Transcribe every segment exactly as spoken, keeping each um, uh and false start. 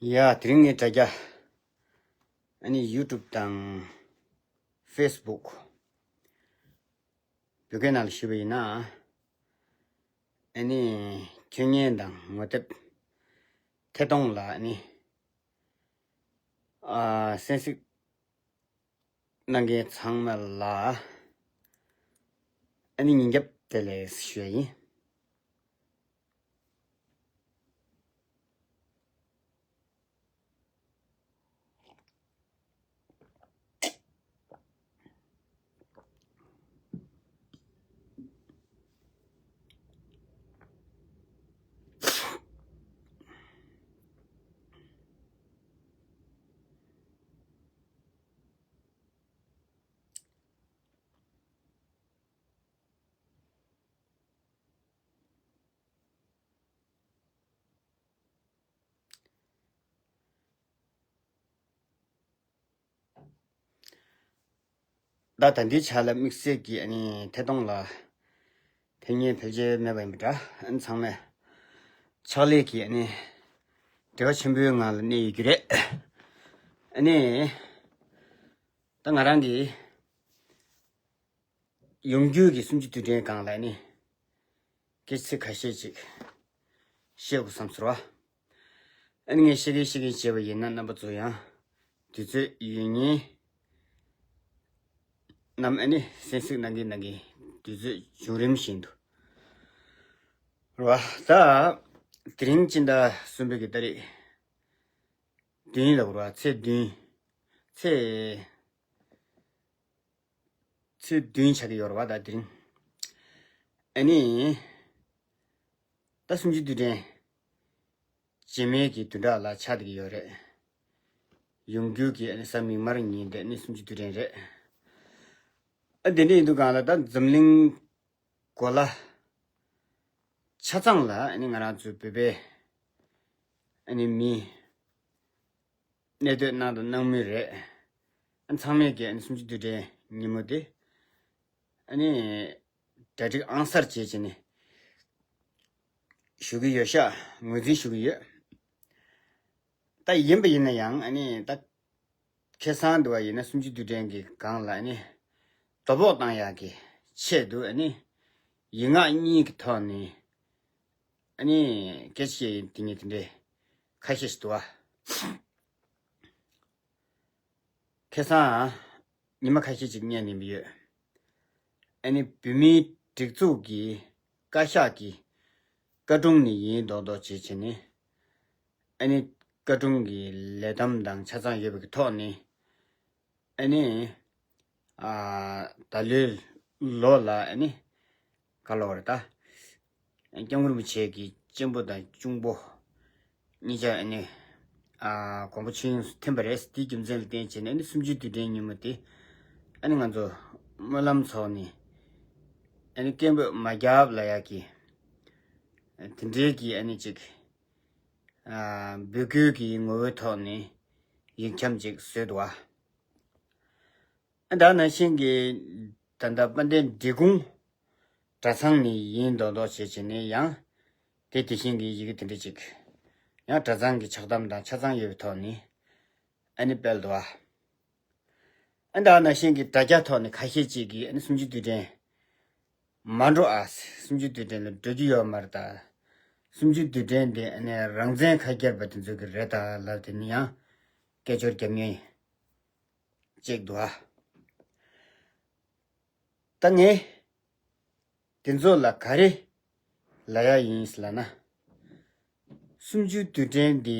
ཡ། དེ་རིང་ངའི་དྲ་རྒྱ། ཨ་ནི་ཡུ་ཊུབ་དང་ཕེ་སི་བུག་བོད་སྐད་ནང་ལ་ཞུས་པ་ཡིན་ན། ཨ་ནི་ཁྱོད་ཉན་དང་ངོ་དེབ་ཐད་གཏོང་ལ་ཨ་ནི། ཨ། གསན་གཟིགས་གནང་མཁན་ཚང་མ་ལ་ཨ་ནི་ཉིན་རྒྱབ་བདེ་ལེགས་ཞུ་ཡ་ཡིན། ད་ད་ལྟའི་ཆ་ལ་དམིགས་བསལ་གྱི་ཨ་ནི་ཐད་གཏོང་ལ་ཕེབས་མཁན་ཕལ་ཆེར་མེད་པ་ཡིན་པ་འདྲ། ཨ་ནི་ཚང་མས་ཕྱག་ལས་ཀྱི་ཨ་ནི་བྲེལ་བ་ཆེན་པོའི་ངང་ལ་གནས་ཡོད་རྒྱུ་རེད། ཨ་ནི་ད་ང་རང་གི་ཡོང་རྒྱུ་གི་གསུམ་བཅུ་དུས་དྲན་སྒང་ལ་ནི་སྐད་ཆ་ཁ་ཤས་ཅིག་བཤད་དགོས་བསམ་ཟེར་བ། ཨ་ནི་ངས་བཤད་མཁན་བཤད་མཁན་བྱས་པ་ཡིན་ན་རྣམ་པ་ཚོ་ཡང་དུས་ཚོད་ཡོད་མཁན་རྣམས་ཨ་ནི་གསན་གཟིགས་གནང་གིན་གནང་གིན་དུས་ཚོད་བྱུང་རིམ་བཞིན་དུ་རེད་བ། ད་དེ་རིང་སྤྱི་ཟླ་གསུམ་པའི་གི་ཏ་རིག་བདུན་ལ་རེད་བ། ཚེས་བདུན། ཚེས་ཚེས་བདུན་ཆགས་ཀྱི་ཡོད་རེད་བ། ད་དེ་རིང་ཨ་ནི་ད་གསུམ་བཅུའི་དུས་དྲན་རྗེས་མའི་གི་བདུན་ཕྲག་ལ་ཆགས་བསྡད་ཀྱི་ཡོད་རེད། ཡོང་རྒྱུ་གི་ཨ་ནི་གཟའ་མིག་དམར་ཉིན་དེ་ནི་གསུམ་བཅུའི་དུས་དྲན་རེད། ཨ། དེ་འདྲ་ཡིན་དུས་སྒང་ལ་ད་འཛམ་གླིང་གོ་ལ་ཆ་ཚང་ལ་ཨ་ནི་ང་རང་ཚོའི་བོད་པའི་ཨ་ནི་མི་གནས་སྡོད་གནང་དང་གནང་མུས་རེད། ཨ། ཚང་མས་ཀྱི་ཨ་ནི་གསུམ་བཅུའི་དུས་དྲན་ཉིན་མོ་དེ་ཨ་ནི་གྲ་སྒྲིག་ཨང་གསར་བྱས་བྱས་ནས་ཞུ་གི་ཡོད་ཤག་ངོས་འཛིན་ཞུ་གི་ཡོད། ད་ཡིན་པ་ཡིན་ན་ཡང་ཨ་ནི་ད་ཁ་སང་དུ་བ་ཡིན་ན་གསུམ་བཅུའི་དུས་དྲན་གྱི་སྒང་ལ་ཨ་ནི་དོ་ཕོག་བཏང་ཡག་གི་ཆེད་དུ་ཨ་ནི་ཡིག་ངག་གཉིས་ཀྱི་ཐོག་ནས་ཨ་ནི་སྐད་ཆ་བཤད་ཡིན། དེ་ཉིད་དེ་འདྲའི་ཁ་ཤས་ཤིག་འདུག་བ། ཁ་སང་ཉི་མ་ཁ་ཤས་ཅིག་ཉན་ནས་ཡོད། ཨ་ནི་བོད་མིའི་སྒྲིག་འཛུགས་ཀྱི་བཀའ་ཤག་གི་བཀའ་དྲུང་ནས་ཡིན་མདོག་མདོག་བྱས་བྱས་ནས། ཨ་ནི་བཀའ་དྲུང་གི་ལས་དམ་དང་ཆ་ཚང་ཡོད་པའི་ཐོག་ནས། ཨ་ནི། ཨ། ད་ལོའི་ལོ་ལ་ཨ་ནི། ག་ལོ་རེད་ད། སྐྱབས་མགོན་རིན་པོ་ཆེ་གི་གཅེན་པོ་དང་གཅུང་པོ་གཉིས་ཆ་ཨ་ནི། ཨ། དགོངས་པ་ཆོས་དབྱིངས་སུ་ཐིམ་པ་རེད། དེའི་རྒྱུ་མཚན་ལ་བརྟེན་བྱས་ནས་ཨ་ནི་གསུམ་བཅུའི་དུས་དྲན་ཉིན་མོ་དེ་ཨ་ནི་ང་ཚོ་སྨོན་ལམ་ཚོགས་ནས་ཨ་ནི་སྐད་འབོད་མ་རྒྱབ་ལབ་ཡག་གི་དེ་འདྲའི་གི་ཨ་ནི་ཅིག་ཨ། འབོད་སྐུལ་གྱི་ངོ་བོའི་ཐོག་ནས་ཡིག་ཆ་ཅིག་བཟོས་འདུག་བ། ཨ། ད་ནང་བཞིན་གྱི་ད་ལྟ་དཔལ་ལྡན་འབྲས་སྤུངས་གྲྭ་ཚང་ནས་ཡིན་མདོག་མདོག་བྱས་བྱས་ནས་ཡང་དེ་དེ་བཞིན་གྱི་ཡི་གེ་དེ་འདྲ་ཅིག་ཡང་གྲྭ་ཚང་གི་ཕྱག་དམ་དང་ཆ་ཚང་ཡོད་པའི་ཐོག་ནས་ཨ་ནི་སྤེལ་འདུག་བ། ཨ། ད་ནང་བཞིན་གྱི་དྲ་རྒྱ་ཐོག་ནས་ཁ་ཤས་ཅིག་གིས་ཨ་ནི་གསུམ་བཅུའི་དུས་དྲན་མ་འགྲོ་ཨ། གསུམ་བཅུའི་དུས་དྲན་ལ་འགྲོ་རྒྱུ་ཡོད་མ་རེད་ད། གསུམ་བཅུའི་དུས་དྲན་དེ་ཨ་ནི་རང་བཙན་ཁ་སྐྱེར་པ་དེ་ཚོ་གི་རེད་ད་ལབ་དེ་ནི་ཡང་སྐད་ཅོར་རྒྱབ་མཁན་ཅིག་འདུག་ཨ། ད་ངས་དེ་ཚོ་ལ་ག་རེ་ལབ་ཡ་ཡིན་ལབ་ན། གསུམ་བཅུའི་དུས་དྲན་འདི་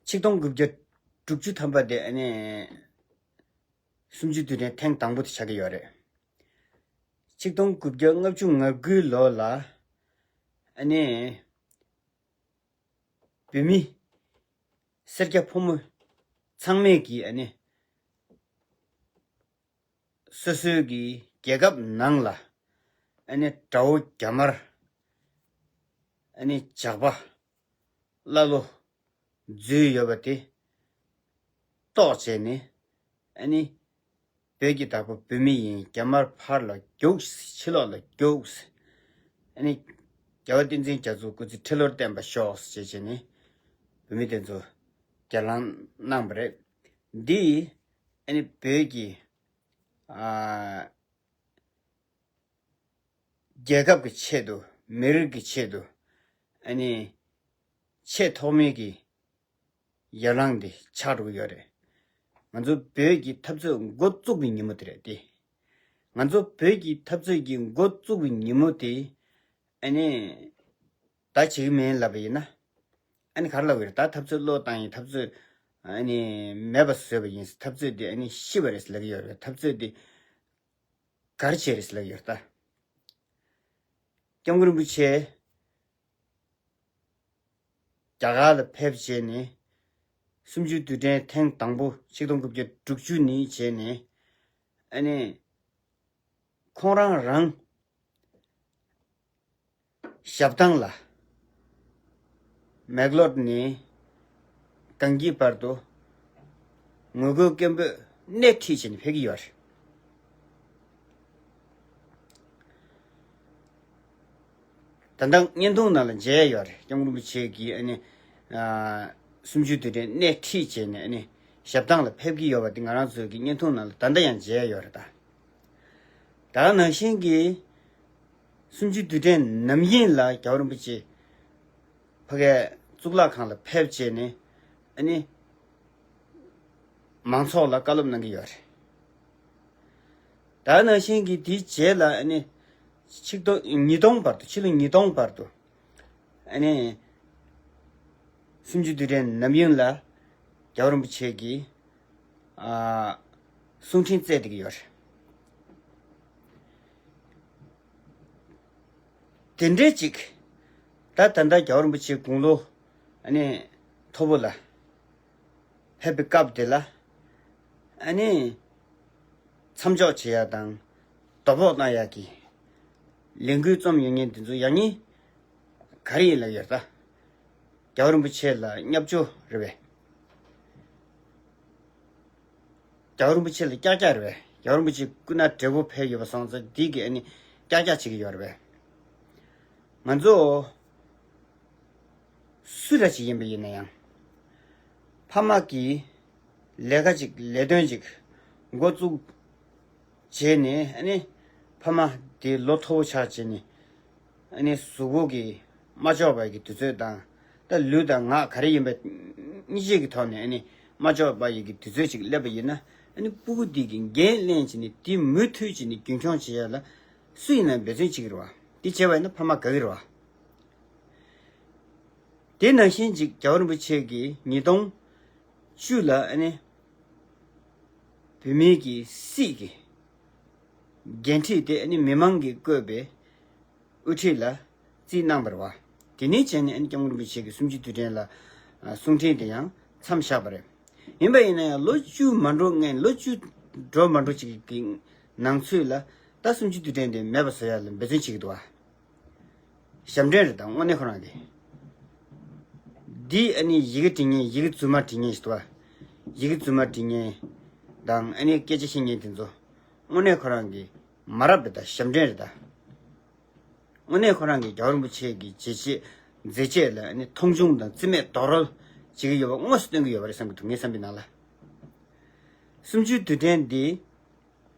ཆིག་སྟོང་དགུ་བརྒྱ་དྲུག་ཅུ་ཐམ་པ་དེ་ཨ་ནི་གསུམ་བཅུའི་དུས་དྲན་ཐེངས་དང་པོ་དེ་ཆགས་ཀྱི་ཡོད་རེད། ཆིག་སྟོང་དགུ་བརྒྱ་ལྔ་བཅུ་ང་དགུའི་ལོ་ལ་ཨ་ནི་བོད་མི་སེར་སྐྱ་ཕོ་མོ་ཚང་མས་ཀྱིས་ཨ་ནི་སོ་སོའི་གི་རྒྱལ་ཁབ་ནང་ལ་ཨ་ནི་དགྲ་བོ་རྒྱ་དམར་ཨ་ནི་ཇག་པ་ཀླ་ཀློ་འཛུལ་ཡོད་པ་དེ་རྟོགས་བྱས་ནས། ཨ་ནི་བོད་ཀྱི་བདག་པོ་བོད་མི་ཡིན། རྒྱ་དམར་ཕར་ལ་རྒྱུགས། ཕྱི་ལོགས་ལ་རྒྱུགས། ཨ་ནི་རྒྱལ་བ་བསྟན་འཛིན་རྒྱ་མཚོ་སྐུ་ཚེ་ཁྲི་ལོར་བརྟན་པར་ཤོག་ཅེས་བྱས་ནས་ བོད་མི་དེ་ཚོ་སྒེར་ལངས་གནང་བ་རེད། འདི་ཨ་ནི་བོད་ཀྱི་ཨ་རྒྱལ་ཁབ་ཀྱི་ཆེད་དུ། མི་རིགས་ཀྱི་ཆེད་དུ། ཨ་ནི་ཆེས་ཐོག་མའི་གི་ཡར་ལངས་འདི་ཆགས་འགྲོ་གི་ཡོད་རེད། ང་ཚོ་བོད་ཀྱི་འཐབ་རྩོད་འགོ་བཙུགས་པའི་ཉིན་མོ་དེ་རེད་དེ། ང་ཚོ་བོད་ཀྱི་འཐབ་རྩོད་ཀྱི་འགོ་བཙུགས་པའི་ཉིན་མོ་དེ་ཨ་ནི་ད་བྱེད་ཀྱི་མིན་ལབ་པ་ཡིན་ན། ཨ་ནི་ག་རེ་ལབ་ཀྱི་རེད། ད་འཐབ་རྩོད་བློས་བཏང་ཡིན། འཐབ་རྩོད་ཨ་ནི་མེད་པ་བཟོས་པ་ཡིན། འཐབ་རྩོད་འདི་ཨ་ནི་ཤི་བ་རེད་ལབ་ཀྱི་ཡོད་རེད། འཐབ་རྩོད་འདི་ག་རེ་བྱས་རེད་ལབ་ཀྱི་ཡོད་རེད་ད། སྐྱབས་མགོན་རིན་པོ་ཆེ་རྒྱ་གར་ལ་ཕེབས་བྱས་ནས། གསུམ་བཅུའི་དུས་དྲན་ཐེངས་དང་པོ་ཆིག་སྟོང་དགུ་བརྒྱ་དྲུག་ཅུ་ནས་བྱས་ནས། ཨ་ནི་ཁོང་རང་རང་ཞབས་ཐང་ལ་མེག་ལོར་ནས་གངས་སྐྱིད་བར་དུ་ངོ་རྒོལ་སྐད་འབོད་སྣེ་ཁྲིད་བྱས་ནས་ཕེབས་ཀྱི་ཡོད་རེད། ད་ལྟ་བརྙན་ཐུང་ནང་ལ་མཇལ་ཡོད་རེད། སྐྱབས་མགོན་རིན་པོ་ཆེ་གིས་ཨ་ནི་ཨ་གསུམ་བཅུའི་དུས་དྲན་སྣེ་ཁྲིད་བྱས་ནས་ཨ་ནི་ཞབས་ཐང་ལ་ཕེབས་ཀྱི་ཡོད་པ་དེ་ང་རང་ཚོའི་གི་བརྙན་ཐུང་ནང་ལ་ད་ལྟ་ཡང་མཇལ་ཡོད་རེད་ད། ད་ག་ནང་བཞིན་གྱི་གསུམ་བཅུའི་དུས་དྲན་ནམ་ཡིན་ལ་རྒྱལ་བ་རིན་པོ་ཆེ་ཕ་གིའི་གཙུག་ལག་ཁང་ལ་ཕེབས་བྱས་ནས་ཨ་ནི་མང་ཚོགས་ལ་བཀའ་སློབ་གནང་གི་ཡོད་རེད། ད་ག་ནང་བཞིན་གྱི་དེའི་རྗེས་ལ་ཨ་ནི་ཆིག་སྟོང་ཉིས་སྟོང་བར་དུ། ཕྱི་ལོ་ཉིས་སྟོང་བར་དུ་ཨ་ནི་གསུམ་བཅུའི་དུས་དྲན་ནམ་ཡིན་ལ་རྒྱལ་བ་རིན་པོ་ཆེ་གིས་ཨ་གསུང་འཕྲིན་བསྩལ་བསྡད་ཀྱི་ཡོད་རེད། དེ་འདྲའི་ཅིག་ད་ད་ལྟ་རྒྱལ་བ་རིན་པོ་ཆེ་དགུང་ལོ་ཨ་ནི་མཐོ་པོ་ལ་ཕེབས་པའི་སྐབས་དེ་ལ་ཨ་ནི་མཚམས་འཇོག་བྱེད་ཡ་དང་དོ་ཕོག་གནང་ཡ་གི་ལས་འགུལ་རྩོམ་ཡོད་མཁན་དེ་ཚོ་ཡང་སྙིང་ག་རེ་ཡིན་ལབ་ཡོད་ད། རྒྱལ་བ་རིན་པོ་ཆེ་ལ་བརྙས་བཅོས་རེད་པས། རྒྱལ་བ་རིན་པོ་ཆེ་ལ་ཀྱག་ཀྱག་རེད་པས། རྒྱལ་བ་རིན་པོ་ཆེ་སྐུ་ན་བགྲེས་པོ་ཕེབས་ཡོད་པ་སོང་ཙང་འདི་གིས་ཨ་ནི་ཀྱག་ཀྱག་བྱེད་ཀྱི་ཡོད་རེད་པས། ང་ཚོ་སུ་ར་ཅིག་ཡིན་པ་ཡིན་ན་ཡང་། ཕ་མ་གིས་ལས་ཀ་ཅིག་ལས་དོན་ཅིག་འགོ་བཙུགས་བྱས་ནས་ཨ་ནི་ཕ་མ་དེ་ལོ་མཐོ་པོ་ཆགས་བྱས་ནས་ཨ་ནི་གཟུགས་པོ་གིས་མ་ལྕོགས་པ་ཡི་གི་དུས་ཚོད་དང་། ད་ལུས་དང་ངག་ག་རེ་ཡིན་པ་གཉིས་ཆའི་གི་ཐོག་ནས་ཨ་ནི་མ་ལྕོགས་པ་ཡི་གི་དུས་ཚོད་ཅིག་སླེབས་པ་ཡིན་ན། ཨ་ནི་སྤུ་གུ་དེ་གི་འགན་ལེན་བྱས་ནས་དེ་མུ་མཐུད་བྱས་ནས་རྒྱུན་འཁྱོངས་བྱེད་ཡ་ལ་སུ་ཡིན་ན་འབད་བརྩོན་བྱེད་ཀྱི་རེད་བ། དེ་བྱས་པ་ཡིན་ན་ཕ་མ་དགའ་གི་རེད་བ། དེ་ནང་བཞིན་ཅིག་རྒྱལ་བ་རིན་པོ་ཆེ་གིས་ཉིས་སྟོང་བཅུ་ལ་ཨ་ནི་བོད་མིའི་གི་སྲིད་ཀྱི་འགན་འཁྲི་དེ་ཨ་ནི་མི་མང་གིས་བསྐོས་པའི་དབུ་ཁྲིད་ལ་རྩིས་གནང་བ་རེད་བ། དེ་ནས་བྱས་ནས་ཨ་ནི་སྐྱབས་མགོན་རིན་པོ་ཆེ་གི་གསུམ་བཅུའི་དུས་དྲན་ལ་ཨ་གསུང་འཕྲིན་དེ་ཡང་མཚམས་བཞག་པ་རེད། ཡིན་པ་ཡིན་ན་ཡང་ལོ་བཅུ་མ་འགྲོ་སྔོན། ལོ་བཅུ་འགྲོ་མ་འགྲོ་ཅིག་གི་ནང་ཚུད་ལ་ད་གསུམ་བཅུའི་དུས་དྲན་དེ་མེད་པ་བཟོ་ཡ་ལ་འབད་བརྩོན་བྱེད་ཀྱི་འདུག་བ། ཞབས་འདྲེན་རེད་ད། དངོས་གནས་ཁོ་རང་གི། འདི་ཨ་ནི་ཡི་གེ་འབྲི་མཁན། ཡི་གེ་རྫུན་མ་འབྲི་མཁན་ཞིག་འདུག་བ། ཡི་གེ་རྫུན་མ་འབྲི་མཁན་དང་ཨ་ནི་སྐད་ཆ་བཤད་མཁན་དེ་ཚོ་དངོས་གནས་ཁོ་རང་གི་མ་རབས་རེད་ད། ཞབས་འདྲེན་རེད་ད། དངོས་གནས་ཁོ་རང་གིས་རྒྱལ་བ་རིན་པོ་ཆེ་གི་བྱས་རྗེས་མཛད་རྗེས་ལ་ཨ་ནི་མཐོང་ཆུང་དང་རྩིས་མེད་རྡོག་རོལ་བྱེད་ཀྱི་ཡོད་པ་དངོས་སུ་སྟོན་གྱི་ཡོད་པ་རེད་བསམ་གྱི་འདུག་ངའི་བསམ་པའི་ནང་ལ། གསུམ་བཅུའི་དུས་དྲན་འདི་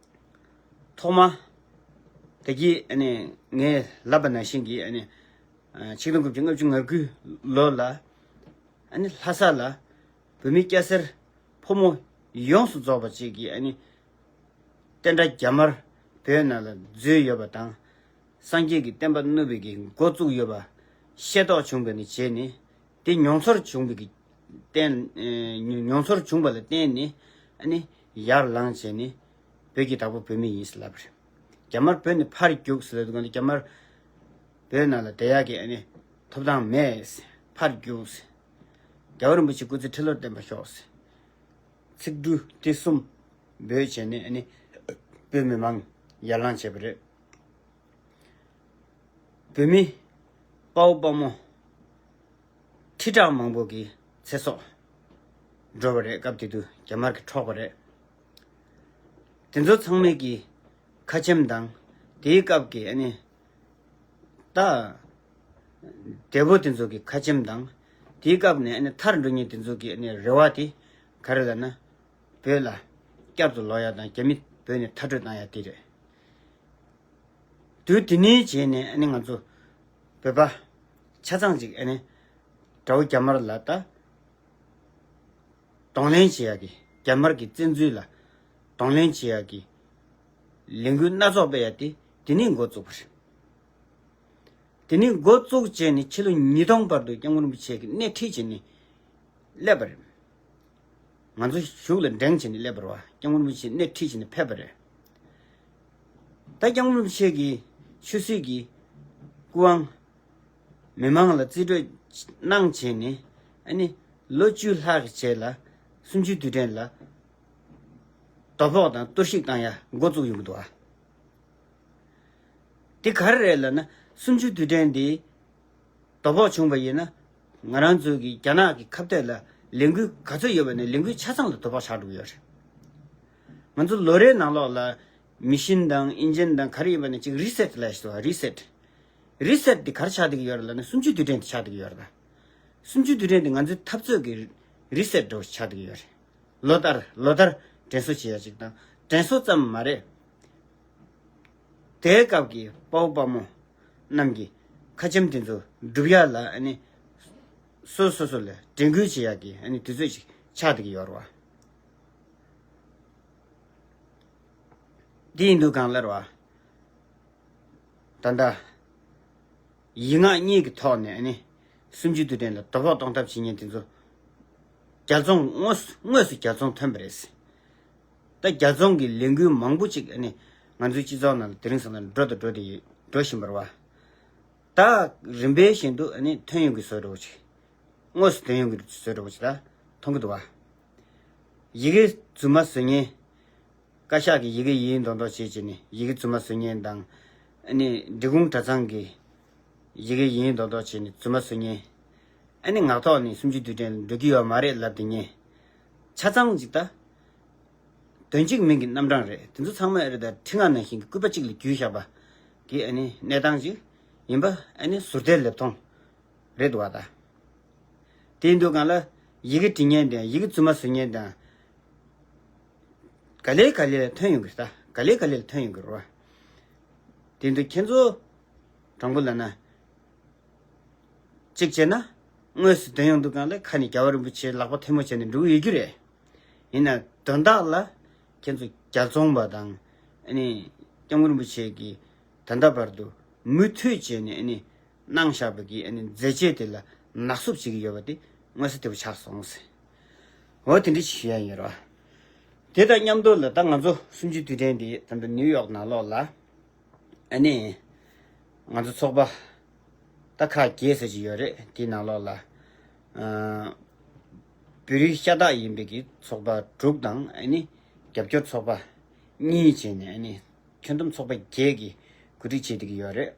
ཐོག་མ་ད་གིན་ཨ་ནི་ངས་ལབ་པ་ནང་བཞིན་གྱི་ཨ་ནི་ཆིག་སྟོང་དགུ་བརྒྱ་ལྔ་བཅུ་ང་དགུ་ལོ་ལ་ཨ་ནི་ལྷ་ས་ལ་བོད་མི་སྐྱ་སེར་ཕོ་མོ་ཡོངས་སུ་རྫོགས་པ་ཅིག་གིས་ཨ་ནི་བསྟན་དགྲ་རྒྱ་དམར་བོད་ནང་ལ་འཛུལ་ཡོད་པ་དང་། སངས་རྒྱས་ཀྱི་བསྟན་པ་བསྣུབས་པའི་གི་འགོ་བཙུགས་ཡོད་པ་ཤེས་རྟོགས་བྱུང་བ་ནས་བྱས་ནས། དེ་མྱོང་ཚོར་བྱུང་བའི་གི་བརྟེན། ཨེ་མྱོང་ཚོར་བྱུང་བ་ལ་བརྟེན་ནས་ཨ་ནི་ཡར་ལངས་བྱས་ནས་བོད་ཀྱི་བདག་པོ་བོད་མི་ཡིན་ཟེར་ལབ་པ་རེད། རྒྱ་དམར་བོད་ནས་ཕར་རྒྱུགས་ཟེར་ལབ་དུས་སྒང་ལ་རྒྱ་དམར་བོད་ནང་ལ་བསྡད་ཡག་གི་ཨ་ནི་ཐོབ་ཐང་མེད། ཕར་རྒྱུགས། རྒྱལ་བ་རིན་པོ་ཆེ་སྐུ་ཚེ་ཁྲི་ལོར་བརྟན་པར་ཤོག། ཚིག་འབྲུ་དེ་གསུམ་འབོད་བྱས་ནས་ཨ་ནི་བོད་མི་མང་ཡར་ལངས་བྱས་པ་རེད། བོད་མི་དཔའ་བོ་དཔའ་མོ་ཁྲི་ཕྲག་མང་པོ་གི་ཚེ་སྲོག་འགྲོ་བ་རེད། སྐབས་དེ་དུས་རྒྱ་དམར་གྱིས་འཕྲོག་པ་རེད། དེ་ཚོ་ཚང་མའི་གི་ཁ་ཆེམས་དང་། དེའི་སྐབས་ཀྱི་ཨ་ནི་ད་འདས་པོ་དེ་ཚོ་གི་ཁ་ཆེམས་དང་། དེའི་སྐབས་ནས་ཨ་ནི་མཐར་འགྲོ་མཁན་དེ་ཚོ་གི་ཨ་ནི་རེ་བ་དེ་ག་རེ་ལབ་ན། བོད་ལ་བསྐྱར་དུ་ལོག་ཡ་དང་རྒྱ་མི་བོད་ནས་མཐར་སྐྲོད་བཏང་ཡ་དེ་རེད། དུས་དེ་ནས་བྱས་ནས་ཨ་ནི་ང་ཚོ་བོད་པ་ཆ་ཚང་ཅིག་ཨ་ནི་དགྲ་བོ་རྒྱ་དམར་ལ་ད་གདོང་ལེན་བྱེད་ཡ་གི། རྒྱ་དམར་གྱི་བཙན་འཛུལ་ལ་གདོང་ལེན་བྱེད་ཡ་གི་ལས་འགུལ་སྣ་ཚོགས་སྤེལ་ཡ་དེ་དེ་ནས་འགོ་བཙུགས་པ་རེད། དེ་ནས་འགོ་བཙུགས་བྱས་ནས་ཕྱི་ལོ་ཉིས་སྟོང་བར་དུ་སྐྱབས་མགོན་རིན་པོ་ཆེ་གིས་སྣེ་ཁྲིད་བྱས་ནས་སླེབས་པ་རེད། ང་ཚོ་གཞུག་ལ་འགྲེང་བྱས་ནས་སླེབས་པ་རེད་བ། སྐྱབས་མགོན་རིན་པོ་ཆེ་སྣེ་ཁྲིད་བྱས་ནས་ཕེབས་པ་རེད། ད་སྐྱབས་མགོན་རིན་པོ་ཆེ་གིས་ཆོས་སྲིད་ཀྱི་སྐུ་དབང་མི་མང་ལ་རྩིས་སྤྲོད་གནང་བྱས་ནས་ཨ་ནི་ལོ་བཅུ་ལྷག་གི་རྗེས་ལ་གསུམ་བཅུའི་དུས་དྲན་ལ་དོ་ཕོག་དང་གཏོར་བཤིག་བཏང་ཡ་འགོ་བཙུགས་ཡོང་གི་འདུག་བ། དེ་ག་རེ་རེད་ལབ་ན། གསུམ་བཅུའི་དུས་དྲན་འདི་དོ་ཕོག་བྱུང་བ་ཡིན་ན། ང་རང་ཚོའི་གི་རྒྱ་ནག་གི་ཁ་གཏད་ལ་ལས་འགུལ་ག་ཚོད་ཡོད་པ་ནས་ལས་འགུལ་ཆ་ཚང་ལ་དོ་ཕོག་ཆགས་འགྲོ་གི་ཡོད་རེད། ང་ཚོ་ལོ་རེའི་ནང་ལོགས་ལ་མི་ཤིན་དང་ཨིན་ཇན་དང་ག་རེ་ཡིན་པ་ནས་ཅིག་རི་སེཊ་ལབ་ཡ་ཞིག་འདུག་བ། རི་སེཊ། རི་སེཊ་འདི་ག་རེ་ཆགས་བསྡད་ཀྱི་ཡོད་རེད་ལབ་ན། གསུམ་བཅུའི་དུས་དྲན་དེ་ཆགས་བསྡད་ཀྱི་ཡོད་རེད་ད། གསུམ་བཅུའི་དུས་དྲན་དེ་ང་ཚོའི་འཐབ་རྩོད་ཀྱི་རི་སེཊ་འདྲ་བོ་ཆགས་བསྡད་ཀྱི་ཡོད་རེད། ལོ་ལྟར་ལོ་ལྟར་དྲན་གསོ་བྱེད་ཡ་ཅིག་དང་། དྲན་གསོ་ཙམ་མ་རེད། དེའི་སྐབས་ཀྱི་དཔའ་བོ་དཔའ་མོ་རྣམས་ཀྱི་ཁ་ཆེམས་དེ་ཚོ་སྒྲུབ་ཡ་ལ་ཨ་ནི་སོ་སོ་སོ་ལ་དྲན་སྐུལ་བྱེད་ཡ་གི་ཨ་ནི་དུས་ཚོད་ཅིག་ཆགས་བསྡད་ཀྱི་ཡོད་རེད་བ། འདི་ཡིན་དུས་གང་ལྟར་བ། ད་ལྟ་ཡིག་ངག་གཉིས་ཀྱི་ཐོག་ནས་ཨ་ནི་གསུམ་བཅུའི་དུས་དྲན་ལ་དོ་ཕོག་གཏོང་ཐབས་བྱེད་མཁན་དེ་ཚོ་རྒྱལ་བཙོང་དངོས་དངོས་སུ་རྒྱལ་བཙོང་ཐོན་པ་རེད། ད་རྒྱལ་བཙོང་གི་ལས་འགུལ་མང་པོ་ཅིག་ཨ་ནི་ང་ཚོའི་སྤྱི་ཚོགས་ནང་ལ་དེ་རིང་སང་ལ་འགྲོ་དང་འགྲོ་དེ་ཡོད། འགྲོ་བཞིན་པ་རེད་བ། ད་རིམ་པས་བཞིན་དུ་ཨ་ནི་ཐོན་ཡོང་གི་བཟོ་འདྲ་བོ་ཅིག་དངོས་སུ་ཐོན་ཡོང་གི་བཟོ་འདྲ་བོ་ཅིག་ད་མཐོང་གི་འདུག་བ། ཡི་གེ་རྫུན་མ་བཟོ་མཁན། བཀའ་ཤག་གི་ཡི་གེ་ཡིན་མདོག་མདོག་བྱས་བྱས་ནས་ཡི་གེ་རྫུན་མ་བཟོ་མཁན་དང་། ཨ་ནི་འབྲི་གུང་གྲྭ་ཚང་གི་ཡི་གེ་ཡིན་མདོག་མདོག་བྱས་ནས་རྫུན་མ་བཟོ་མཁན། ཨ་ནི་ངག་ཐོག་ནས་གསུམ་བཅུའི་དུས་དྲན་འགྲོ་གི་ཡོད་མ་རེད་ལབ་བསྡད་མཁན། ཆ་ཚང་ཅིག་ད་དོན་གཅིག་མིང་གི་རྣམ་གྲངས་རེད། དེ་ཚོ་ཚང་མ་ཨེ་རེད། ད་ཁྲི་ལྔ་ནང་བཞིན་གྱི་སྐུད་པ་གཅིག་ལ་བརྒྱུས་བཞག་པ་གི་ཨ་ནི་གནས་སྟངས་ཅིག་ཡིན་པ་ཨ་ནི་ཟུར་བལྟས་ལེབ་མཐོང་རེད་འདུག་བ་ད། དེ་ཡིན་དུས་གང་ལ་ཡི་གེ་འབྲི་མཁན་དང་ཡི་གེ་རྫུན་མ་བཟོ་མཁན་དང་། ག་ལེ་ག་ལེ་ལ་ཐོན་ཡོང་གི་རེད་ད། ག་ལེ་ག་ལེ་ལ་ཐོན་ཡོང་གི་རེད་བ། དེ་འདུག་ཁྱེད་ཚོ་དྲང་པོ་ལབ་ན། གཅིག་བྱས་ན་དངོས་སུ་ཐོན་ཡོང་དུས་གང་ལ་ཁ་ནས་རྒྱལ་བ་རིན་པོ་ཆེ་ལག་པ་ཐལ་མོ་བྱས་ནས་འགྲོ་གི་ཡོད་རྒྱུ་རེད། ཡིན་ན་དོན་དག་ལ་ཁྱེད་ཚོ་རྒྱལ་བཙོང་པ་དང་། ཨ་ནི་སྐྱབས་མགོན་རིན་པོ་ཆེ་གིས་ད་ལྟ་བར་དུ་མུ་མཐུད་བྱས་ནས་ཨ་ནི་གནང་བཞག་པ་གི་ཨ་ནི་མཛད་རྗེས་དེ་ལ་ནག་བསུབ་བྱེད་ཀྱི་ཡོད་པ་དེ་མངོན་གསལ་དོད་པོ་ཆགས་སོང་ཟེར། འོ་དེ་འདྲ་ཞིག་ཞུ་ཡ་ཡིན་རོ། དེ་དང་མཉམ་དུ་ལ་ད་ང་ཚོ་གསུམ་བཅུའི་དུས་དྲན་འདི་ད་ལྟ་ནིའུ་ཡོག་ནང་ལོགས་ལ་ཨ་ནི་ང་ཚོ་ཚོགས་པ་ད་ཁག་བརྒྱད་ཟེར་གྱི་ཡོད་རེད། དེའི་ནང་ལོགས་ལ་ཨ་བོད་རིགས་ཤ་སྟག་ཡིན་པའི་གི་ཚོགས་པ་དྲུག་དང་། ཨ་ནི་རྒྱབ་སྐྱོར་ཚོགས་པ་གཉིས་བྱས་ནས་ཨ་ནི་ཁྱོན་བསྡོམས་ཚོགས་པ་བརྒྱད་ཀྱིས་གོ་སྒྲིག་བྱེད་བསྡད་ཀྱི་ཡོད་རེད།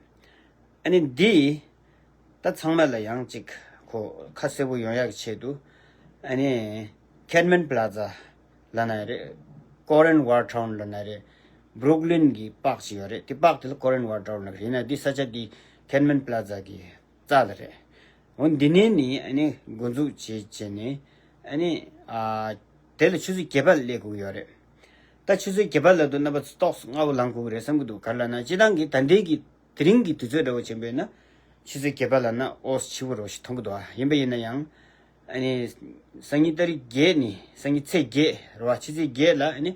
ཨ་ནི་འདི་ད་ཚང་མ་ལ་ཡང་ཅིག་ཁོ་ཁ་གསལ་པོ་ཡོང་ཡག་གི་ཆེད་དུ། ཨ་ནི་ཁེན་མན་པ་ལ་ཛ་ལབ་ན་རེད། ཀོ་རན་ཝར་ཊའུན་ལབ་ན་རེད། བུ་རུག་ལིན་གྱི་པགས་ཅིག་ཡོད་རེད། དེ་པགས་དེ་ལ་ཀོ་རན་ཝར་ཊའུན་ལབ་རེད། ཡིན་ན་འདི་ས་ཆ་འདི་ཁེན་མན་པ་ལ་ཛ་གི་རྩ་ལ་རེད། འོ་འདི་ནས་ནི་ཨ་ནི་འགོ་འཛུགས་བྱས་བྱས་ནས་ཨ་ནི་ཨ་དེ་ལ་ཆུ་ཚོད་བརྒྱད་པ་ལ་སླེབས་དགོས་ཡོད་རེད། ད་ཆུ་ཚོད་བརྒྱད་པ་ལ་དུ་རྣམ་པ་ཚོ་ཏོག་ཙམ་སྔ་པོ་ལངས་དགོས་ཀྱི་རེད་བསམ་གྱི་འདུག་ག་རེ་ལབ་ན་སྤྱིར་བཏང་གི་ད་ལྟའི་གི་དེ་རིང་གི་དུས་ཚོད་འདྲ་བོ་ཆེན་པོ་ཡིན་ན་ཆུ་ཚོད་བརྒྱད་པ་ལ་ན་ཨོ་ཕྱི་པོ་རོ་ཞིག་མཐོང་གི་འདུག་ཡིན་པ་ཡིན་ན་ཡང་ཨ་ནི་སང་ཉིན་ཏ་རིག་བརྒྱད་ནི་སང་ཉིན་ཚེས་བརྒྱད་རེད་བ། ཕྱི་ཚེས་བརྒྱད་ལ་ཨ་ནི་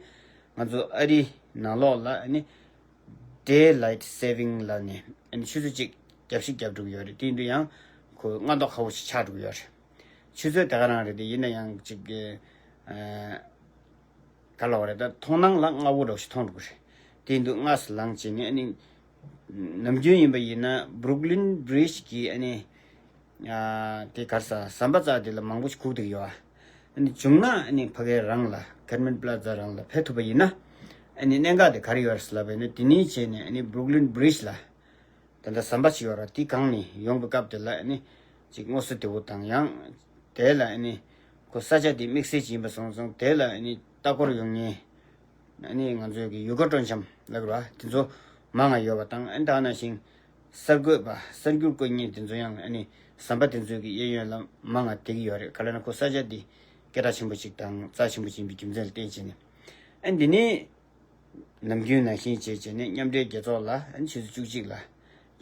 ང་ཚོ་ཨ་རིའི་ནང་ལོགས་ལ་ཨ་ནི་Daylight Saving ལབ་ནས་ཨ་ནི་ཆུ་ཚོད་གཅིག་རྒྱབ་བཤིག་རྒྱབ་འགྲོ་གི་ཡོད་རེད། དེ་ཡིན་དུས་ཡང་ཁོ་སྔ་མདོག་ཁ་པོ་ཞིག་ཆགས་འགྲོ་གི་ཡོད་རེད། ཆུ་ཚོད་དེ་ག་རང་རེད། དེ་ཡིན་ན་ཡང་ཅིག་གི་ཨ། ག་ལབ་རེད། ད་མཐོང་སྣང་ལ་སྔ་པོ་འདྲ་བོ་ཞིག་མཐོང་འགྲོ་གི་རེད། དེ་ཡིན་དུས་སྔ་སུ་ལངས་བྱས་ནས་ཨ་ནི་ནམ་རྒྱུན་ཡིན་པ་ཡིན་ན་Brooklyn Bridge གི་ཨ་ནི་ཨ་དེ་ག་རེ་ཟ་ཟམ་པ་རྩ་དེ་ལ་མང་པོ་ཞིག་སྒུག་བསྡད་ཀྱི་ཡོད། ཨ་ནི་བྱུང་ན་ཨ་ནི་ཕ་གའི་རང་ལ་Kidman Plaza རང་ལ་ཕེབས་ཐུབ་པ་ཡིན་ན་ཨ་ནི་གནད་འགག་དེ་ག་རེ་ཡོད་རེད་ཟེར་ལབ་པ་ཡིན་ན། དེ་ནས་བྱས་ནས་ཨ་ནི་Brooklyn Bridge ལ་ད་ལྟ་ཟམ་པ་ཞིག་ཡོད་ར། དེ་གང་ནས་ཡོང་པའི་སྐབས་དེ་ལ་ཨ་ནི་ཅིག་སྔོ་སེར་དེ་བོ་དང་ཡང་དེ་ལ་ཨ་ནི་ཁོ་ས་ཆ་དེ་དམིགས་བསལ་ཅིག་ཡིན་པ་སོང་ཙང་དེ་ལ་ཨ་ནི་ལྟ་སྐོར་ཡོང་མཁན་ཨ་ནི་ང་ཚོའི་གི་ཡུལ་སྐོར་སྤྲོ་འཆམ་ལབ་ར་དེ་ཚོ་མང་ང་ཡོད་པ་དང་། ཨ་ནི་ད་ནང་བཞིན་གསར་འགོད་པ་གསར་འགྱུར་བཀོད་མཁན་དེ་ཚོ་ཡང་ཨ་ནི་ ཟམ་པ་དེ་ཚོའི་གི་གཡས་གཡོན་ལ་མང་ང་བསྡད་ཀྱི་ཡོད་རེད། ག་ལབ་ན་ཁོ་ས་ཆ་འདི་སྐད་གྲགས་ཆེན་པོ་ཅིག་དང་རྩ་ཆེན་པོ་ཅིག་ཡིན་པའི་རྒྱུ་མཚན་ལ་བརྟེན་བྱས་ནས། ཨ་འདི་ནས་ནམ་རྒྱུན་ནང་བཞིན་བྱས་བྱས་ནས་མཉམ་འབྲེལ་རྒྱལ་ཚོགས་ལ་ཨ་ནི་ཆུ་ཚོད་བཅུ་གཅིག་ལ་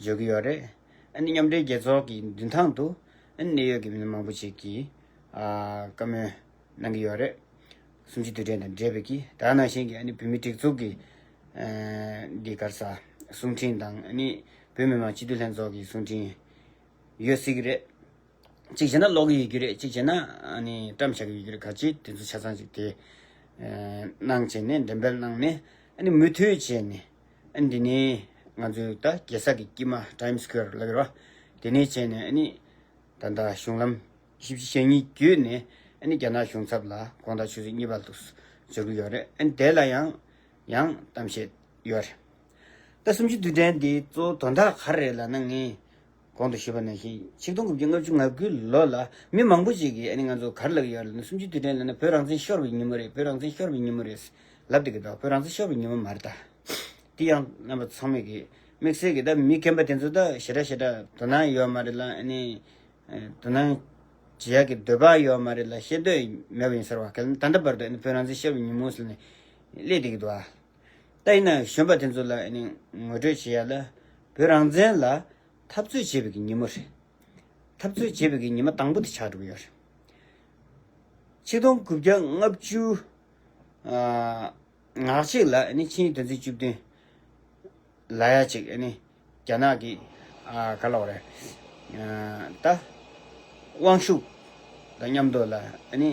འབྱོར་གྱི་ཡོད་རེད། ཨ་ནི་མཉམ་འབྲེལ་རྒྱལ་ཚོགས་ཀྱི་མདུན་ཐང་དུ་ཨ་ནི་གནད་ཡོད་ཀྱི་མི་སྣ་མང་པོ་ཅིག་གིས་ཨ་བཀའ་མོལ་གནང་གི་ཡོད་རེད། གསུམ་བཅུའི་དུས་དྲན་དང་འབྲེལ་བའི་གི་ད་ནང་བཞིན་གྱི་ཨ་ནི་བོད་མིའི་སྒྲིག་འཛུགས་ཀྱི་ཨ་འདི་ག་རེ་ཟ་གསུང་འཕྲིན་དང་ཨ་ནི་བོད་མི་མང་སྤྱི་འཐུས་ལྷན་ཚོགས་ཀྱི་གསུང་འཕྲིན་ཡོད་སྲིད་ཀྱི་རེད། གཅིག་བྱས་ན་ཀློག་གི་ཡོད་ཀྱི་རེད། གཅིག་བྱས་ན་ཨ་ནི་བཀྲམ་བཞག་གི་ཡོད་ཀྱི་རེད། ག་ཅི་དེ་ཚོ་ཆ་ཚང་ཅིག་དེ་ཨ་གནང་བྱས་ནས་འགྲེམས་སྤེལ་གནང་ནས་ཨ་ནི་མུ་མཐུད་བྱས་ནས་ཨ་ནི་འདི་ནས་ང་ཚོའི་ད་རྒྱལ་ས་གི་དཀྱིལ་མ་Times Square་ལབ་ཀྱི་རེད་བ། དེ་ནས་བྱས་ནས་ཨ་ནི་ད་ལྟ་གཞུང་ལམ་བཞི་བཅུ་ཞེ་གཉིས་བརྒྱུད་ནས་ཨ་ནི་རྒྱ་ནག་གཞུང་ཚབ་ལ་དགོང་དག་ཆུ་ཚོད་གཉིས་པ་དུ་འབྱོར་གྱི་ཡོད་རེད། ཨ་ནི་དེ་ལ་ཡང་ཡང་གཏམ་བཤད་ཡོད་རེད། ད་གསུམ་བཅུའི་དུས་དྲན་འདི་གཙོ་བོ་དོན་དག་ག་རེ་རེད་ལབ་ན། ངས་གོང་དུ་ཞུས་པ་ནང་བཞིན་ཆིག་སྟོང་དགུ་བརྒྱ་ལྔ་བཅུ་ང་དགུའི་ལོ་ལ་མི་མང་པོ་ཅིག་གིས་ཨ་ནི་ང་ཚོ་ག་རེ་ལབ་ཀྱི་ཡོད་རེད་ལབ་ན། གསུམ་བཅུའི་དུས་དྲན་ལབ་ན་བོད་རང་བཙན་ཤོར་བའི་ཉིན་མོ་རེད། བོད་རང་བཙན་ཤོར་བའི་ཉིན་མོ་རེད་ལབ་བསྡད་ཀྱི་འདུག་བོད་རང་བཙན་ཤོར་བའི་ཉིན་མོ་མ་རེད་ད། དེ་ཡང་རྣམ་པ་ཚང་མས་ཀྱི་དམིགས་བསལ་གྱི་ད་མི་རྒན་པ་དེ་ཚོ་ད་ཞེ་དྲག་ཞེ་དྲག་དོ་སྣང་ཡོད་མ་རེད་ལ། ཨ་ནི་དོ་སྣང་བྱེད་ཡག་གི་འདོད་པ་ཡོད་མ་རེད་ལ། ཤེས་འདོད་མེད་པ་ཡིན་ཟེར་བ་གལ་ད་ལྟ་བར་དུ་ཨ་ནི་བོད་རང་བཙན་ཤོར་བའི་ཉིན་མོ་ཟེར་ནས་སླེབས་བསྡད་ཀྱི་འདུག་ཨ། ད་ཡིན་ན་གཞོན་པ་དེ་ཚོ་ལ་ཨ་ནི་ངོ་སྤྲོད་བྱེད་ཡ་ལ་བོད་རང་བཙན་ལ་འཐབ་རྩོད་བྱེད་པའི་གི་ཉིན་མོ་རེད། འཐབ་རྩོད་བྱེད་པའི་གི་ཉི་མ་དང་པོ་དེ་ཆགས་འགྲོ་གི་ཡོད་རེད། ཆིག་སྟོང་དགུ་བརྒྱ་ལྔ་བཅུ་ཨ་ང་གཅིག་ལ་ཨ་ནི་ཆིངས་ཡིག་དོན་ཚན་བཅུ་བདུན་ལབ་ཡ་ཅིག་ཨ་ནི་རྒྱ་ནག་གི་ཨ་ག་ལབ་དགོས་རེད། ཨ་ད་དབང་ཤུགས་དང་མཉམ་དུ་ལ་ཨ་ནི་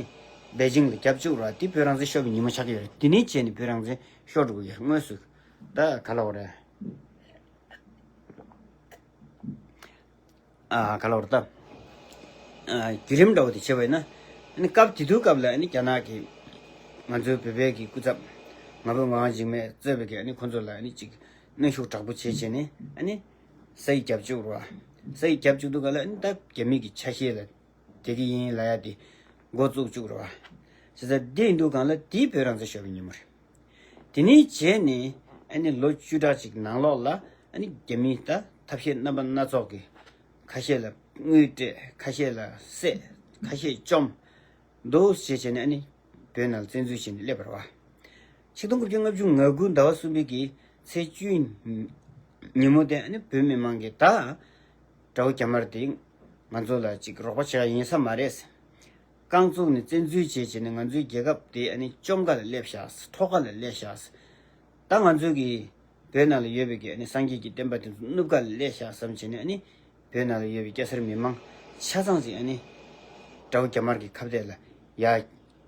པེ་ཅིང་ལ་རྒྱབ་བཅུག་ར། དེ་བོད་རང་བཙན་ཤོར་བའི་ཉིན་མོ་ཆགས་ཀྱི་ཡོད་རེད། དེ་ནས་བྱས་ནས་བོད་རང་བཙན་ཤོར་འགྲོ་གི་ཡོད་རེད། དངོས་སུ་ད་ག་ལབ་དགོས་རེད། ཨ་ག་ལབ་དགོས་རེད་ད། ཨ་བརྒྱུད་རིམ་འདྲ་བོ་དེ་བྱས་པ་ཡིན་ན། ཨ་ནི་སྐབས་དེ་དུས་སྐབས་ལ་ཨ་ནི་རྒྱ་ནག་གིས་ང་ཚོའི་བོད་པའི་གི་སྐུ་ཚབ་ང་ཕོད་ངག་དབང་འཇིགས་མེད་གཙོས་པའི་གི་ཨ་ནི་ཁོང་ཚོ་ལ་ཨ་ནི་ཅིག་གནོན་ཤུགས་དྲག་པོ་བྱས་བྱས་ནས་ཨ་ནི་ས་ཡིག་རྒྱབ་བཅུག་ར། ས་ཡིག་རྒྱབ་བཅུག་དུས་ག་ལ་ཨ་ནི་ད་རྒྱ་མི་གི་ཆ་ཤས་ལ་དེ་གི་ཡིན་ལབ་ཡ་དེ་འགོ་བཙུགས་བཅུག་ར། བྱས་ཙང་དེ་ཡིན་དུས་གང་ལ་དེ་བོད་རང་བཙན་ཤོར་བའི་ཉིན་མོ་རེད། དེ་ནས་བྱས་ནས་ཨ་ནི་ལོ་བཅུ་ཕྲག་གཅིག་ནང་ལོགས་ལ་ཨ་ནི་རྒྱ་མིས་ད་ཐབས་ཤེས་རྣམ་པ་སྣ་ཚོགས་ཀྱིས་ཁ་ཤས་ལ་དངུལ་སྤྲད། ཁ་ཤས་ལ་བསད། ཁ་ཤས་བཅོམ། འདུག་བྱས་བྱས་ནས་ཨ་ནི་བོད་ནང་ལ་བཙན་འཛུལ་བྱས་ནས་སླེབས་པ་རེད་བ། ཆིག་སྟོང་དགུ་བརྒྱ་ལྔ་བཅུ་ང་དགུ་ཟླ་བ་གསུམ་པའི་གི་ཚེས་བཅུ་ཉིན་མོ་དེ་ཨ་ནི་བོད་མི་མང་གིས་ད་དགྲ་བོ་རྒྱ་དམར་དེ་ང་ཚོ་ལ་ཅིག་རོགས་པ་བྱེད་ཡ་ཡིན་ས་མ་རེད། རྐང་བཙུགས་ནས་བཙན་འཛུལ་བྱས་བྱས་ནས་ང་ཚོའི་རྒྱལ་ཁབ་དེ་ཨ་ནི་བཅོམ་ག་ལ་སླེབས་ཤག་ཁྲོ་ག་ལ་སླེབས་ཤག་ད་ང་ཚོའི་གི་བོད་ནང་ལ་ཡོད་པའི་གི་ཨ་ནི་སངས་རྒྱས་ཀྱི་བསྟན་པ་དེ་ཚོ་བསྣུབས་ག་ལ་སླེབས་ཤག་བསམ་བྱས་ནས། ཨ་ནི་བོད་ནང་ལ་ཡོད་པའི་སྐྱ་སེར་མི་མང་ཆ་ཚང་ཞིག་ཨ་ནི་དགྲ་བོ་རྒྱ་དམར་གྱི་ཁ་གཏད་ལ་ཡར་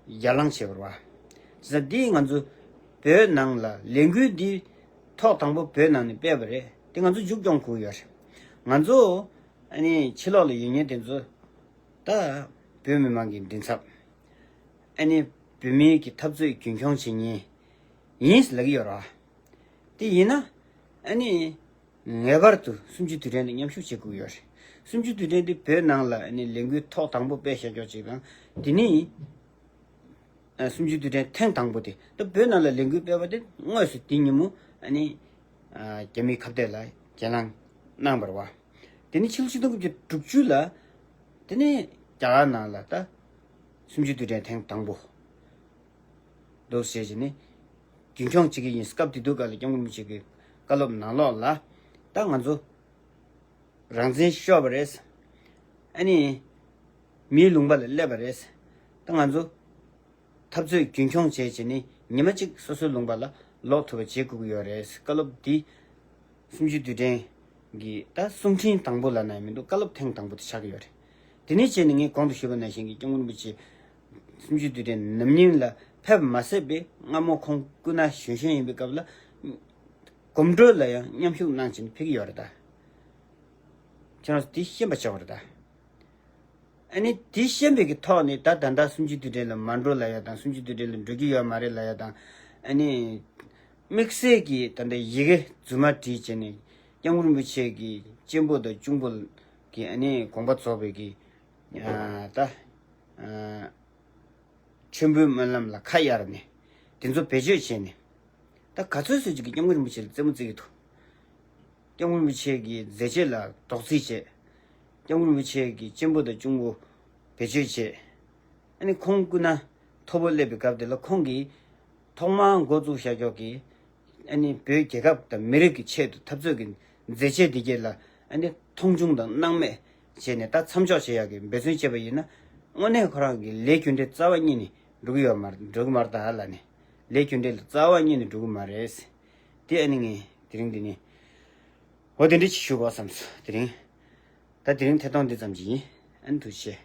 ཡར་ལངས་བྱས་པ་རེད་བ། བྱས་ཙང་འདིས་ང་ཚོ་བོད་ནང་ལ་ལས་འགུལ་འདི་ཐོག་དང་པོ་བོད་ནང་ནས་སྤེལ་བ་རེད། དེ་ང་ཚོ་མཇུག་སྐྱོང་དགོས་ཡོད་རེད། ང་ཚོ་ཨ་ནི་ཕྱི་ལོགས་ལ་ཡོད་མཁན་དེ་ཚོ་ད་བོད་མི་མང་གི་མགྲིན་ཚབ། ཨ་ནི་བོད་མིའི་གི་འཐབ་རྩོད་རྒྱུན་འཁྱོངས་བྱེད་མཁན་ཡིན་ལབ་ཀྱི་ཡོད་རེད་བ། དེ་ཡིན་ན་ཨ་ནི་ངེས་པར་དུ་གསུམ་བཅུའི་དུས་དྲན་དེ་མཉམ་ཞུགས་བྱེད་དགོས་ཡོད་རེད། གསུམ་བཅུའི་དུས་དྲན་དེ་བོད་ནང་ལ་ཨ་ནི་ལས་འགུལ་ཐོག་དང་པོ་སྤེལ་བཞག་ཀྱོག་ཅིག་དང་། དེ་ནི་ཨ་གསུམ་བཅུའི་དུས་དྲན་ཐེངས་དང་པོ་དེ་ད་བོད་ནང་ལ་ལས་འགུལ་སྤེལ་བ་དེ་དངོས་སུ་དེ་ཉིན་མོ་ཨ་ནི་ཨ་རྒྱ་མིའི་ཁ་གཏད་ལ་གྱེན་ལངས་གནང་བ་རེད་བ། དེ་ནི་ཕྱི་ལོ་ཆིག་སྟོང་དགུ་བརྒྱ་དྲུག་ཅུ་ལ་དེ་ནི་རྒྱ་གར་ནང་ལ་ད་གསུམ་བཅུའི་དུས་དྲན་ཐེངས་དང་པོ་འདུག་ཟེར་བྱས་ནས་རྒྱུན་འཁྱོངས་བྱེད་ཀྱི་ཡིན། སྐབས་དེ་དུས་སྐབས་ལ་སྐྱབས་མགོན་རིན་པོ་ཆེ་གི་བཀའ་སློབ་ནང་ལོགས་ལ་ད་ང་ཚོ་རང་བཙན་ཤོར་བ་རེད། ཨ་ནི་མིའི་ལུང་པ་ལ་སླེབས་པ་རེད། ད་ང་ཚོ་འཐབ་རྩོད་རྒྱུན་འཁྱོངས་བྱས་བྱས་ནས་ཉི་མ་གཅིག་སོ་སོའི་ལུང་པ་ལ་ལོག་ཐུབ་པ་བྱེད་དགོས་ཀྱི་ཡོད་རེད། བཀའ་སློབ་འདི་གསུམ་བཅུའི་དུས་དྲན་གྱི་ད་གསུང་འཕྲིན་དང་པོ་ལབ་ན་ཡང་མི་འདུག་བཀའ་སློབ་ཐེངས་དང་པོ་དེ་ཆགས་ཀྱི་ཡོད་རེད། དེ་ནས་བྱས་ནས་ངས་གོང་དུ་ཞུས་པ་ནང་བཞིན་གྱི་སྐྱབས་མགོན་རིན་པོ་ཆེ་གསུམ་བཅུའི་དུས་དྲན་ནམ་ཉིན་ལ་ཕེབས་མ་ཟད་པའི་སྔ་མོ་ཁོང་སྐུ་ན་གཞོན་གཞོན་ཡིན་པའི་སྐབས་ལ་གོམ་བགྲོད་ལ་ཡང་མཉམ་ཞུགས་གནང་བྱས་ནས་ཕེབས་ཀྱི་ཡོད་རེད་ད། ཁྱེད་རང་ཚོ་དེ་ཤེས་པ་བྱ་བ་རེད་ད། ཨ་ནི་དེ་ཤེས་པའི་གི་ཐོག་ནས་ད་ད་ལྟ་གསུམ་བཅུའི་དུས་དྲན་ལ་མ་འགྲོ་ལབ་ཡ་དང་། གསུམ་བཅུའི་དུས་དྲན་ལ་འགྲོ་གི་ཡོད་མ་རེད་ལབ་ཡ་དང་། ཨ་ནི་དམིགས་བསལ་གྱི་ད་ལྟ་ཡི་གེ་རྫུན་མ་བྲིས་བྱས་ནས་སྐྱབས་མགོན་རིན་པོ་ཆེ་གི་གཅེན་པོ་དང་གཅུང་པོ་གི་ཨ་ནི་དགོངས་པ་རྫོགས་པའི་གི་ཨ་ད་ཨ་མཆོད་འབུལ་སྨོན་ལམ་ལ་ཁ་གཡར་ནས་དེ་ཚོ་བེད་སྤྱོད་བྱས་ནས། ད་ག་ཚོད་ཚོད་ཅིག་གིས་སྐྱབས་མགོན་རིན་པོ་ཆེ་ལ་རྩེད་མོ་རྩེ་གི་འདུག་སྐྱབས་མགོན་རིན་པོ་ཆེ་གི་མཛད་རྗེས་ལ་རྡོག་རྫིས་བྱས། སྐྱབས་མགོན་རིན་པོ་ཆེ་གི་གཅེན་པོ་དང་གཅུང་པོ་བེད་སྤྱོད་བྱས། ཨ་ནི་ཁོང་སྐུ་ན་མཐོ་པོ་སླེབས་པའི་སྐབས་དེ་ལ་ཁོང་གིས་ཐོག་མར་འགོ་བཙུགས་བཞག་ཀྱོག་གི་ཨ་ནི་བོད་རྒྱལ་ཁབ་དང་མི་རིགས་ཀྱི་ཆེད་དུ་འཐབ་རྩོད་ཀྱི་མཛད་རྗེས་འདི་གས་ལ་ཨ་ནི་མཐོང་ཆུང་དང་སྣང་མེད་བྱས་ནས་ད་མཚམས་འཇོག་བྱེད་ཡག་གི་འབད་བརྩོན་བྱས་པ་ཡིན་ན། དངོས་གནས་ཁོ་རང་གི་ལས་རྒྱུ་འབྲས་རྩ་བ་ཉིད་ནས་འགྲོ་གི་ཡོད་མ་རེད། འགྲོ་གི་མ་རེད་ད་ལ་ནི། ལས་རྒྱུ་འབྲས་ལ་རྩ་བ་ཉིད་ནས་འགྲོ་གི་མ་རེད། དེ་ཨ་ནི་ངས་དེ་རིང་འདི་ནས་འོ་དེ་འདྲ་ཅིག་ཞུ་དགོས་བསམས་སོང་། དེ་རིང་ད་དེ་རིང་ཐད་གཏོང་འདི་ཙམ་ཅིག་ཡིན། ཨ་ནི་ཐུགས་རྗེ་ཆེ།